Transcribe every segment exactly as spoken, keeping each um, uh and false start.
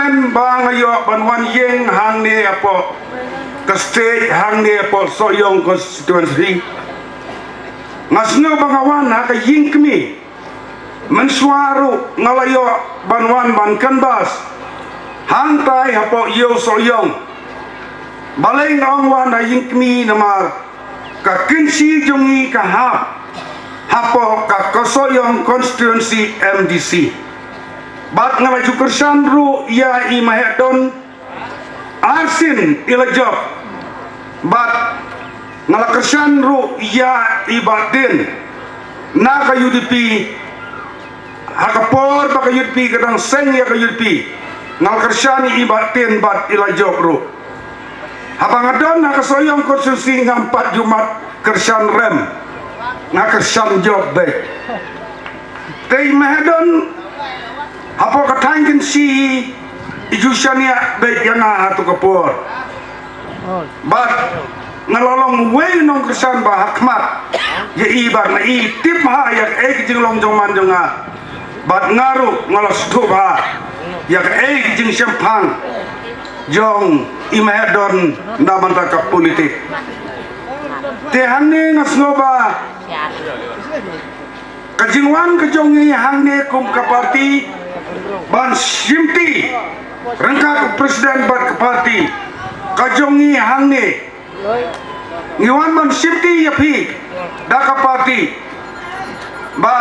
Em ba nga ïoh ban wan ïeng hangne hapoh ka state hangne hapoh Sohiong constituency. Nga sngew ba nga wan ha ka ïing kmie. Mynshuwa ruh nga la ïoh ban wan ban canvass hangtai hapoh ïew Sohiong. Balei nga ong wan ha ïing kmie namar ka kynshi jong ngi ka hap hapoh ka Sohiong constituency M D C. Bad nga la ju kyrshan ruh ïa i Mahehdon arsien i la jop. Bad nga la kyrshan ruh ïa i Bah Dien na ka U D P. Ha ka por ba ka U D P ka dang seng ïa ka U D P, nga la kyrshan ïa i Bah Dien bad i la jop ruh. Haba nga don ha ka Sohiong constituency ngam pat ju mad kyrshan rem, nga kyrshan jop beit. Te i Mahehdon hapoh ka thaiñ kynshi i ju shaniah beit ïa nga ha tu ka por. Bad nga la long uwei u nongkyrshan ba ha khmat ïa i bad nga i tip ha ïa kaei ka jinglong jong man jong nga. Bad nga ruh nga la sngewthuh ba ïa kaei ka jingshemphang jong i Mahehdon na bynta ka politik. Te hangne nga sngew ba ka jingwan ka jong ngi hangne kum ka party ban shimti ryngkat u president bad ka party ka jong ngi hangne. Ngi wan ban shimti ïa phi da ka party ba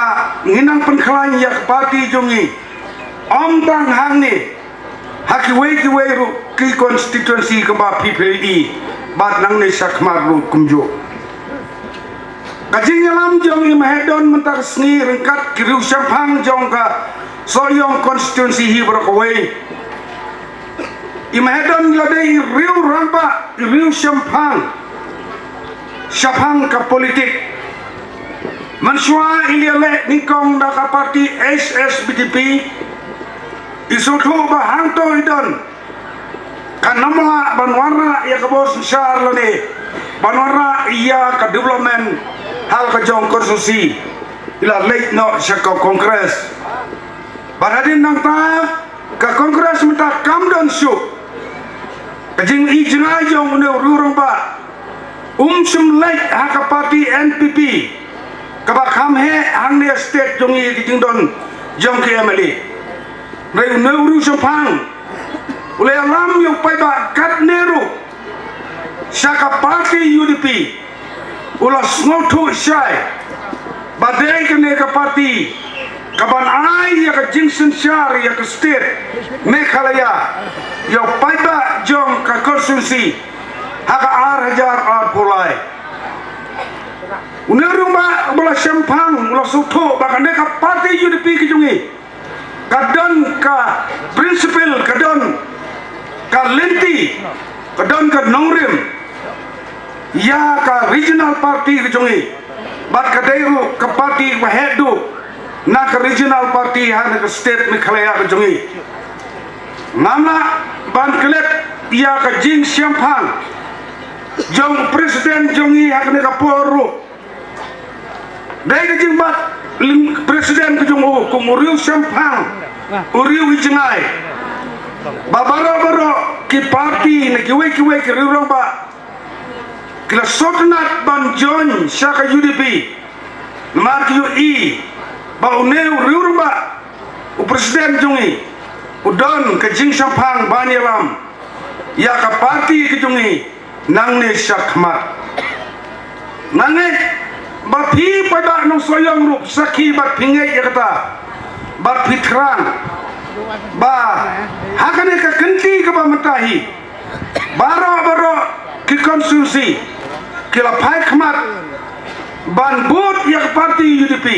ngi nang pynkhlaiñ ïa ka party jong ngi. Ym tang hangne, ha kiwei kiwei ruh ki constituency kaba phi phi i bad nangne shakhmat ruh kumjuh. Ka jingïalam jong i Mahehdon mynta ka sngi ryngkat ki riew shemphang jong ka Sohiong constituency hi baroh kawei. I Mahehdon la dei i riew rangbah, i riew shemphang shaphang ka politik. Mynshuwa i la leh nyngkong da ka party H S P D P, i sngewthuh ba hangto i don kan ym lah ban wanrah ïa ka bor synshar lane ban wanrah ïa ka development ha la ka jong constituency. I la leit noh sha ka Congress. Bad hadien nangta ka Congress mynta kam don shuh. Ka jingïohi jngai jong une u riew rangbah um shym leit ha ka party N P P kaba kham heh hangne state jong ngi, ka jingdon jong ki M L A. Hynrei une u riew shemphang u la ïalam ïa u paidbah katne ruh sha ka party U D P. U la sngewthuh shai ba dei kane ka party kaban ai ïa ka jingsynshar ïa ka state Meghalaya ïa u paidbah jong ka constituency ha ka ar hajar arphew lai. Une u rangbah ba la shemphang u la sngewthuh ba kane ka party U D P ka jong ngi ka don ka principle, ka don ka lynti, ka don ka nongrim ïa ka regional party ka jong ngi. Bad ka dei ruh ka party ba heh duh na ka regional party ha na ka state Meghalaya ka jong ngi. Ngam lah ban klet ïa ka jingshemphang jong president jong ngi ha kane ka por ruh. Dei ka jingbat lim president ka jong u kum u riew shemphang, u riew i jngai. Ba baroh baroh ki party ne kiwei kiwei ki riew rangbah ki la sngewtynnat ban join sha ka U D P. Namar ki ïohi ba une u riew rangbah, u president jong ngi, u don ka jingshemphang ban ïalam ïa ka party ka jong ngi nangne shakhmat. Nga ngeit ba phi paidbah nong Sohiong ruh sakhi bad phi ngeit ïa kata bad phi thrang ba ha kane ka kynti kaba mynta hi baroh baroh ki constituency ki la phai khmat ban bud ïa ka party U D P.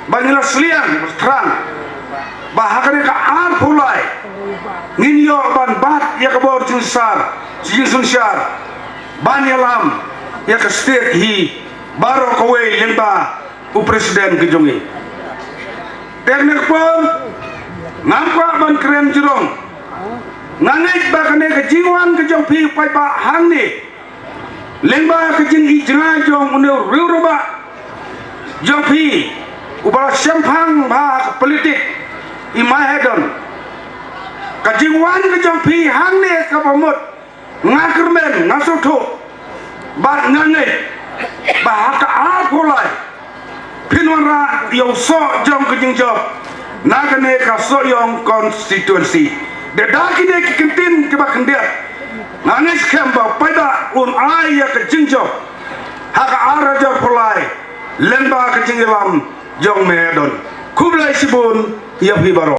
Ba ngi la sliang thrang ba ha kane ka arphew lai ngin ïoh ban bat ïa ka bor jingsar, jingsynshar ban ïalam ïa ka state hi baroh kawei lyngba u president ka jong ngi. Te ne ka por ngam kwah ban kren jrong. Nga ngeit ba kane ka jingwan ka jong phi paidbah hangne lyngba ka jingïohi jngai jong une u riew rangbah jong phi uba la shemphang bha ha ka politik, i Mahehdon, Ka jingwan ka jong phi hangne kaba mut, nga kyrmen, nga sngewthuh bad nga ngeit ba ha ka arphew lai phin wanrah ïa u soh jong ka jingjop na kane ka Sohiong constituency. Da da kine ki kyntien kiba khyndiat, nga ngeit skhem ba u Paidbah un ai ïa ka jingjop ha ka ar hajar arphew lai lyngba ka jingïalam jong me don. Khublei shibun ïa phi baroh.